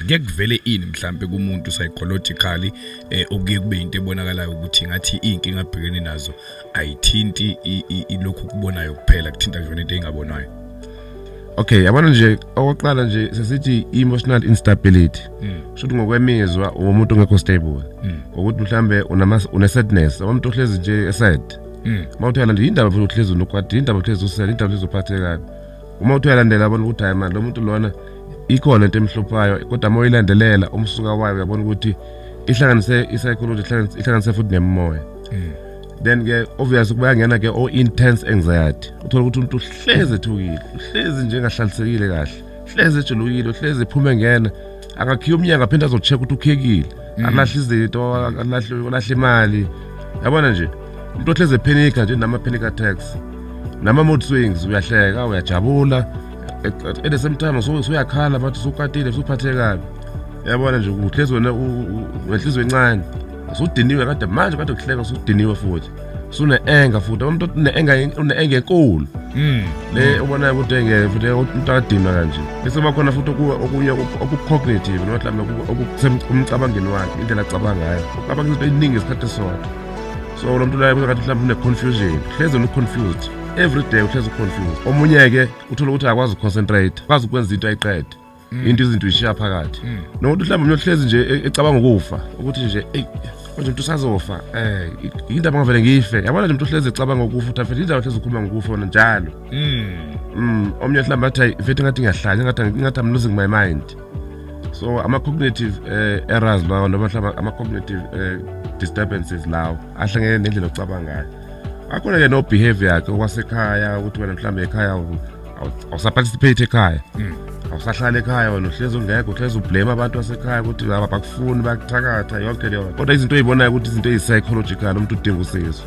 Kuye kuvele ini mhlambe kumuntu psychologically, okuye kube into ebonakalayo ukuthi ngathi inkinga abhekene nazo ayithinti ilokhu kubonayo kuphela, kuthinta nje into engabonwayo? Okay, yabona nje, okokuqala nje sesithi emotional instability. Kusho ukuthi ngokwemizwa umuntu ongekho stable. Ngokuthi mhlambe unama une sadness, umuntu ohlezi nje sad. Uma uthi uyalandela indaba futhi uhlezi unokwati, indaba uhlezi usad, indaba uhlezi uphatheke kabi. Uma uthi uyalandela, yabona ukuthi hayi man, lo muntu lona ikhona into emhluphayo, kodwa uma uyilandelela umsuka wayo uyabona ukuthi ihlanganise i-psychology, ihlanganise futhi nemimoya. Then ke obvious kuyangena ke o intense anxiety, uthola ukuthi umuntu uhlezi ethukile, uhlezi nje engahlalisekile kahle, hlezi ejulukile, uhlezi ephume ngena, akakhiya umnyango aphinde azocheck ukuthi ukhekile, alahle izinto, alahle imali. Yabona nje umuntu ohlezi ephenika nje, nama panic attacks, nama mood swings, uyahleka, uyajabula, at the same time usuyakhala, bathi usukwatile, usuphatheke kabi. Yabona nje uhlezi wena wenhliziyo encane, usudiniwe kade manje kade kuhleka, usudiniwe futhi usune-anger futhi, umuntu une-anger, une-anger enkulu. Le ubonayo ukuthi engeke futhi umuntu akadinwa kanje. Bese kuba khona futhi okunye oku-cognitive noma mhlawumbe okusemcabangeni wakhe, indlela acabanga ngayo, ucabanga izinto ey'ningi ngesikhathi esisodwa. So lo muntu loyo ngathi mhlawumbe une-confusion, hlezi une-confused every day, uhlezi u-confused. Omunye-ke uthola ukuthi akwazi ukuconcentrate, akwazi ukwenza into ayiqede into, izinto uyishiya phakathi. Nokuthi mhlawumbe umuntu ohlezi nje ecabanga ukufa, ukuthi nje eyi manje umuntu usazofa, indaba ngavele ngife. Yabona nje umuntu ohlezi ecabanga ukufa, uthi afethe indaba, ohlezi ukhuluma ngokufa wona njalo. Omnye mhlawumbe athi hayi mfethu, ngathi ngiyahlanya, ngathi I'm losing my mind. So ama-cognitive errors lawo, noma mhlawumbe ama-cognitive disturbances lawo ahlangene nendlela ocabanga ngayo. Akhona-ke no-behavior yakhe okwasekhaya, ukuthi wena mhlawumbe ekhaya awusaparticipate ekhaya, awusahlala ekhaya wena, uhlezi ungekho, uhlezi ublame abantu basekhaya ukuthi laba bakufuni, bakuthakatha, yonke leyo. Kodwa izinto ey'bonayo ukuthi izinto eyi-psychological, umuntu udinga usizo.